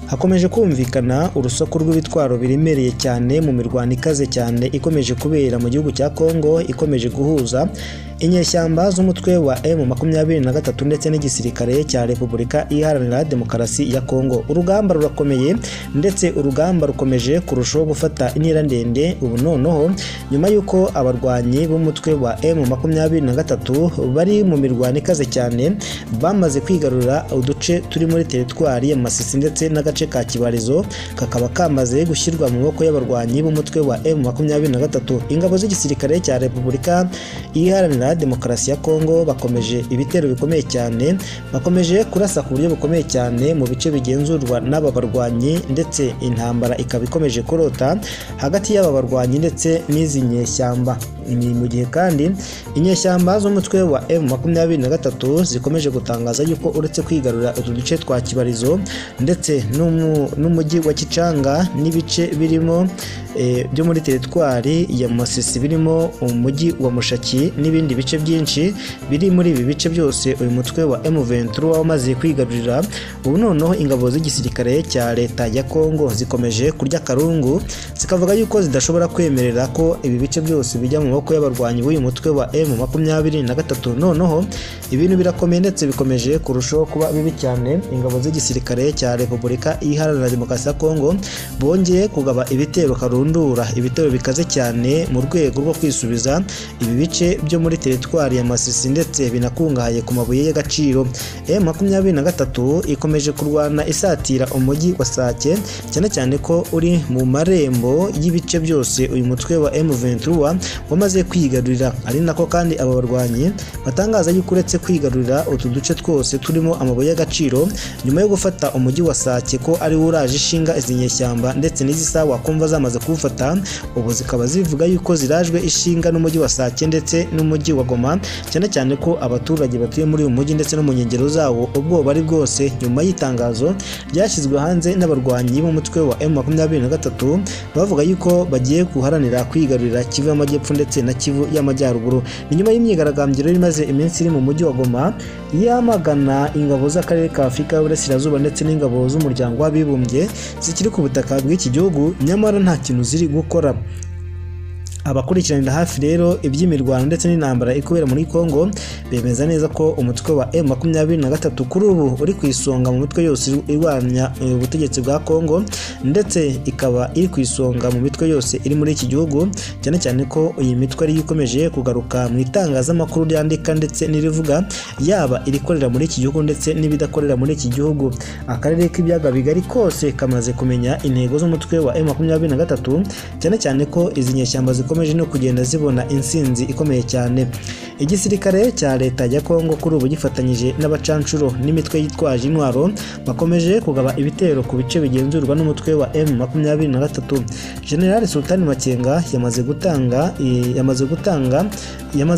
Hakomeje kumvikana urusaku rw'ibitwaro biremereye cyane mu mirwano ikaze cyane ikomeje kubera mu gihugu cya Kongo, ikomeje guhuza inyeshyamba z'umutwe wa M23 ndetse n'igisirikare cya Repubulika Iharanira Demokarasi ya Kongo. Urugamba rurakomeye ndetse urugamba rukomeje kurushaho gufata intera ndende ubu noneho nyuma y'uko abarwanyi b'umutwe wa M23 bari mu mirwano ikaze cyane bamaze kwigarurira uduce turi muri teritwari ya Masisi ndetse n'agace ka Kibarizo kakaba kamaze gushyirwa mu maboko y'abarwanyi b'umutwe wa M23. Ingabo z'igisirikare cya Repubulika Iharanira Demokarasi ya Kongo bakomeje ibitero bikomeye cyane, bakomeje kurasa ku buryo bukomeye cyane mu bice bigenzurwa n'aba barwanyi, ndetse intambara ikaba ikomeje kurota hagati y'aba barwanyi ndetse n'izi nyeshyamba. Ni mu gihe kandi inyeshyamba z'umutwe wa M23 zikomeje gutangaza yuko uretse kwigarurira utu duce twa Kibarizo ndetse n'umujyi wa Kicanga n'ibice birimo byo muri teritwari ya Masisi birimo umujyi wa Mushaki n'ibindi bice byinshi biri muri ibi bice byose uyu mutwe wa M23 wamaze kwigarurira. Ubu noneho ingabo z'igisirikare cya leta ya Kongo zikomeje kurya karungu, zikavuga yuko zidashobora kwemerera ko ibi bice byose bijya mu maboko y'abarwanyi b'uyu mutwe wa M23. Noneho ibintu birakomeye ndetse bikomeje kurushaho kuba bibi cyane. Ingabo z'igisirikare cya Repubulika Iharanira Demokarasi ya Kongo bongeye kugaba ibitero karundura, ibitero bikaze cyane mu rwego rwo kwisubiza ibi bice byo muri teritwari ya Masisi ndetse binakungahaye ku mabuye y'agaciro. M23 ikomeje kurwana isatira umujyi wa Sake, cyane cyane ko uri mu marembo y'ibice byose uyu mutwe wa M23 wamaze kwigarurira. Ari nako kandi aba barwanyi batangaza yuko uretse kwigarurira utu duce twose turimo amabuye y'agaciro, nyuma yo gufata umujyi wa Sake ko ari wo uraje ishinga izi nyeshyamba ndetse n'izisa wakumva zamaze kuwufata, ubu zikaba zivuga yuko zirajwe ishinga n'umujyi wa Sake ndetse n'umujyi wa Goma, cyane cyane ko abaturage batuye muri uyu mujyi ndetse no mu nkengero zawo ubwoba ari bwose nyuma y'itangazo ryashyizwe hanze n'abarwanyi b'umutwe wa M23 bavuga yuko bagiye guharanira kwigarurira Kivu y'Amajyepfo ndetse na Kivu y'Amajyaruguru. Ni nyuma y'imyigaragambyo imaze iminsi iri mu mujyi wa Goma yamagana ingabo z'akarere ka Afurika y'Uburasirazuba ndetse n'ingabo z'umuryango w'abibumbye zikiri ku butaka bw'iki gihugu, nyamara nta kintu ziri gukora. Abakurikiranira hafi rero iby'imirwano ndetse n'intambara ikubera muri Kongo bemeza neza ko umutwe wa M23 kuri ubu uri ku isonga mu mitwe yose irwanya ubutegetsi bwa Kongo, ndetse ikaba iri ku isonga mu mitwe yose iri muri iki gihugu, cyane cyane ko iyi mitwe ari ikomeje kugaruka mu itangazamakuru ryandika ndetse n'irivuga, yaba irikorera muri iki gihugu ndetse n'ibidakorera muri iki gihugu. Akarere k'ibiyaga bigari kose kamaze kumenya intego z'umutwe wa M23, cyane cyane ko izi nyeshyamba zikomeje no kugenda zibona insinzi ikomeye cyane. Igisirikare cya leta ya Kongo kuri ubu gifatanyije n'abacanshuro n'imitwe yitwaje intwaro bakomeje kugaba ibitero ku bice bigenzurwa n'umutwe wa M23. General Sultani Makenga yamaze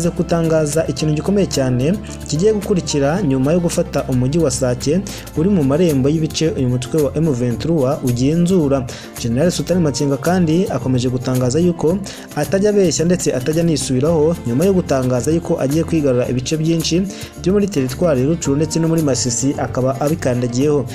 gutangaza ikintu gikomeye cyane kigiye gukurikira nyuma yo gufata umujyi wa Sake uri mu marembo y'ibice uyu mutwe wa M23 ugenzura. General Sultani Makenga kandi akomeje gutangaza yuko atajya abeshya ndetse atajya nisubiraho nyuma yo gutangaza yuko agiye kwigarura ibice byinshi byo muri teritwari Rucuru ndetse no muri Masisi akaba abikandagiyeho.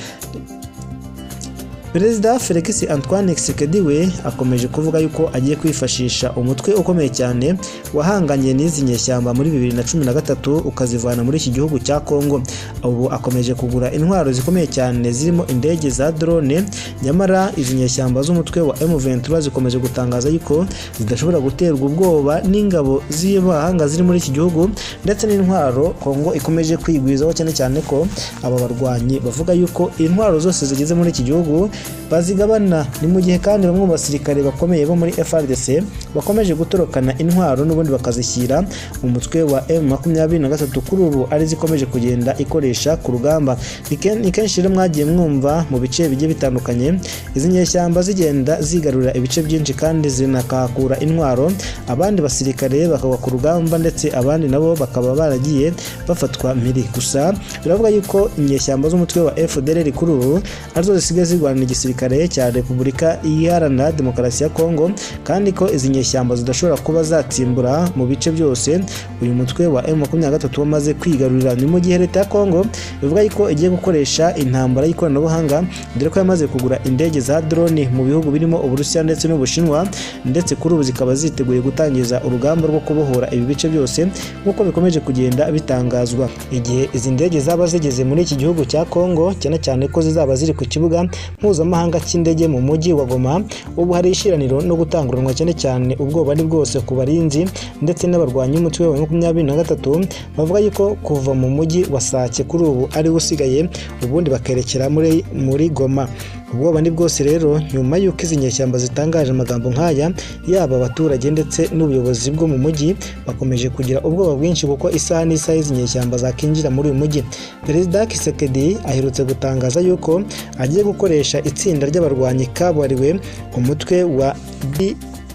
Perezida Felix Antoine Tshisekedi we akomeje kuvuga yuko agiye kwifashisha umutwe ukomeye cyane wahanganye n'izi nyeshyamba muri 2013 ukazivana muri iki gihugu cya Kongo. Ubu akomeje kugura intwaro zikomeye cyane zirimo indege za drone, nyamara izi nyeshyamba z'umutwe wa M23 zikomeje gutangaza yuko zidashobora guterwa ubwoba n'ingabo z'ibahanga ziri muri iki gihugu ndetse n'intwaro Kongo ikomeje kwigwizaho, cyane cyane ko aba barwanyi bavuga yuko intwaro zose zigeze muri iki gihugu bazigabana. Ni mu gihe kandi bamwe mu basirikare bakomeye bo muri FARDC bakomeje gutorokana intwaro n'ubundi bakazishyira umutwe wa M23 kuri ubu ari zikomeje kugenda ikoresha ku rugamba. Ni kenshi rero mwagiye mwumva mu bice bigiye bitandukanye izi nyeshyamba zigenda zigarurira ibice byinshi kandi zinakahakura intwaro, abandi basirikare bakagwa ku rugamba ndetse abandi nabo bakaba baragiye bafatwa mpiri. Gusa biravuga yuko inyeshyamba z'umutwe wa FDLR kuri ubu arizo zisigaye zirwana igisirikare cya Repubulika Iharanira Demokarasi ya Kongo, kandi ko izi nyeshyamba zidashobora kuba zatsimbura gutura mu bice byose uyu mutwe wa M23 wamaze kwigarurira. Ni mu gihe leta ya Kongo ivuga yuko igiye gukoresha intambara y'ikoranabuhanga, dore ko yamaze kugura indege za drone mu bihugu birimo Uburusiya ndetse n'Ubushinwa, ndetse kuri ubu zikaba ziteguye gutangiza urugamba rwo kubohora ibi bice byose nk'uko bikomeje kugenda bitangazwa. Igihe izi ndege zaba zigeze muri iki gihugu cya Kongo, cyane cyane ko zizaba ziri ku kibuga mpuzamahanga cy'indege mu mujyi wa Goma, ubu hari ishiraniro no gutanguranwa, cyane cyane ubwoba ni bwose ku barinzi ndetse n'abarwanyi umutwe wa 23 bavuga yuko kuva mu mujyi wa Sake kuri ubu ari usigaye, ubundi bakerekera muri Goma. Ubwoba ni bwose rero nyuma y'uko izi nyeshyamba zitangaje amagambo nk'aya, yaba abaturage ndetse n'ubuyobozi bwo mu mujyi bakomeje kugira ubwoba bwinshi kuko isaha n'isaha izi nyeshyamba zakinjira muri uyu mujyi. Perezida Tshisekedi aherutse gutangaza yuko agiye gukoresha itsinda ry'abarwanyi kabuhariwe umutwe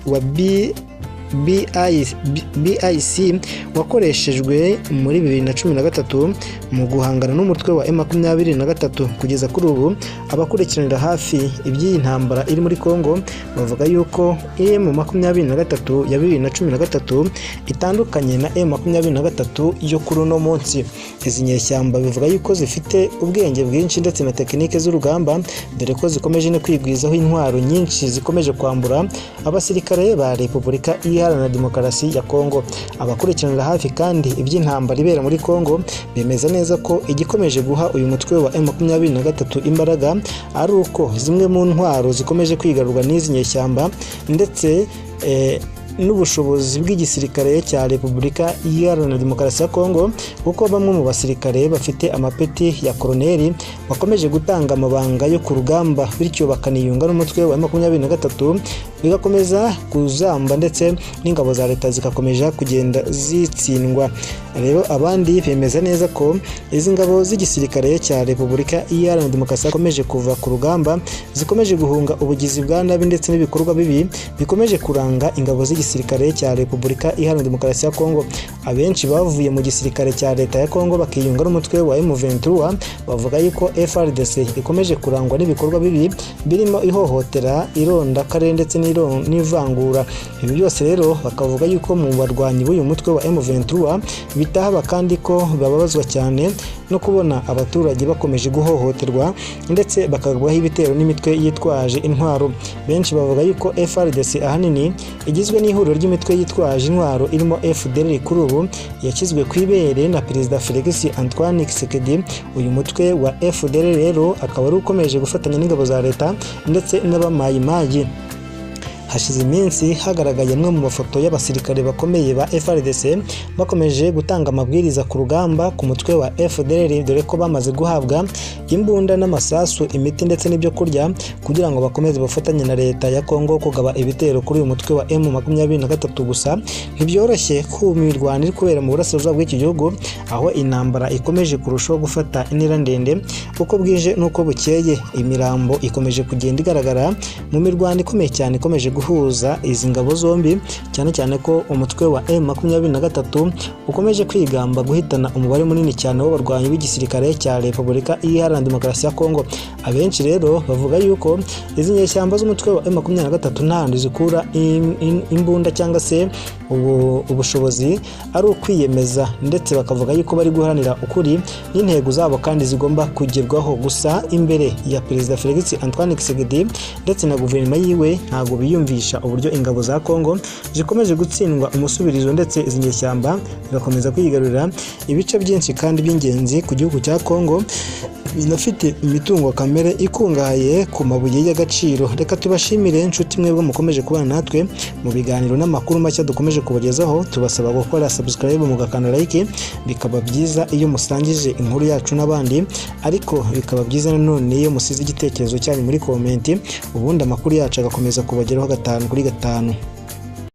wa BIC wakoreshejwe muri 2013 mu guhangana n'umutwe wa M23. Kugeza kuri ubu abakurikiranira hafi iby'iyi ntambara iri muri Kongo bavuga yuko M23 ya 2013 itandukanye na M23 yo kuri uno munsi. Izi nyeshyamba bivuga yuko zifite ubwenge bwinshi ndetse na tekinike z'urugamba, dore ko zikomeje no kwigwizaho intwaro nyinshi zikomeje kwambura abasirikare ba Repubulika Iharanira Demokarasi ya Kongo. Abakurikiranira hafi kandi iby'intambara ibera muri Kongo bemeza neza ko igikomeje guha uyu mutwe wa M23 imbaraga ari uko zimwe mu ntwaro zikomeje kwigarurwa n'izi nyeshyamba ndetse n'ubushobozi bw'igisirikare cya Repubulika Iharanira Demokarasi ya Kongo, kuko bamwe mu basirikare bafite amapeti ya koroneri bakomeje gutanga amabanga yo ku rugamba, bityo bakaniyunga n'umutwe wa M23 bigakomeza kuzamba ndetse n'ingabo za leta zikakomeza kugenda zitsindwa. Rero abandi bemeza neza ko izi ngabo z'igisirikare cya Repubulika Iharanira Demokarasi zikomeje kuva ku rugamba, zikomeje guhunga ubugizi bwa nabi ndetse n'ibikorwa bibi bikomeje kuranga ingabo z'igisirikare cya Repubulika Iharanira Demokarasi ya Kongo. Abenshi bavuye mu gisirikare cya leta ya Kongo bakiyunga n'umutwe wa M23 bavuga yuko FARDC ikomeje kurangwa n'ibikorwa bibi birimo ihohotera, ironda karere ndetse n'ivangura. Ibi byose rero bakavuga yuko mu barwanyi b'uyu mutwe wa M23 bitahaba, kandi ko bababazwa cyane no kubona abaturage bakomeje guhohoterwa ndetse bakagwaho ibitero n'imitwe yitwaje intwaro. Benshi bavuga yuko FARDC ahanini igizwe n'ihuriro ry'imitwe yitwaje intwaro irimo FDLR kuri ubu yashyizwe ku ibere na Perezida Felix Antoine Tshisekedi. Uyu mutwe wa FDLR rero akaba ari ukomeje gufatanya n'ingabo za leta ndetse n'abamayimayi. Hashize iminsi hagaragaye amwe mu mafoto y'abasirikare bakomeye ba FARDC bakomeje gutanga amabwiriza ku rugamba ku mutwe wa FDLR, dore ko bamaze guhabwa imbunda n'amasasu, imiti ndetse n'ibyo kurya kugira ngo bakomeze bafatanye na leta ya Kongo kugaba ibitero kuri uyu mutwe wa M23. Gusa ntibyoroshye ku mirwano iri kubera mu burasirazuba bw'iki gihugu, aho intambara ikomeje kurushaho gufata intera ndende uko bwije n'uko bukeye. Imirambo ikomeje kugenda igaragara mu mirwano ikomeye cyane ikomeje guhuza izi ngabo zombi, cyane cyane ko umutwe wa M23 ukomeje kwigamba guhitana umubare munini cyane w'abarwanyi b'igisirikare cya Repubulika Iharanira Demokarasi ya Kongo. Abenshi rero bavuga yuko izi nyeshyamba z'umutwe wa M23 nta handi zikura imbunda cyangwa se ubushobozi, ari ukwiyemeza, ndetse bakavuga yuko bari guharanira ukuri n'intego zabo kandi zigomba kugerwaho. Gusa imbere ya Perezida Felix Antoine Tshisekedi ndetse na guverinoma yiwe ntago biyumvisha uburyo ingabo za Kongo zikomeje gutsindwa umusubirizo ndetse izi nyeshyamba zigakomeza kwigarurira ibice byinshi kandi by'ingenzi ku gihugu cya Kongo binafite imitungo kamere ikungahaye ku mabuye y'agaciro. Reka tubashimire inshuti mwebwe mukomeje kubana natwe mu biganiro n'amakuru mashya dukomeje kubagezaho. Tubasaba gukora subscribe mugakanda like, bikaba byiza iyo musangije inkuru yacu n'abandi, ariko bikaba byiza nanone iyo musize igitekerezo cyanyu muri comment, ubundi amakuru yacu agakomeza kubageraho 5 kuri 5.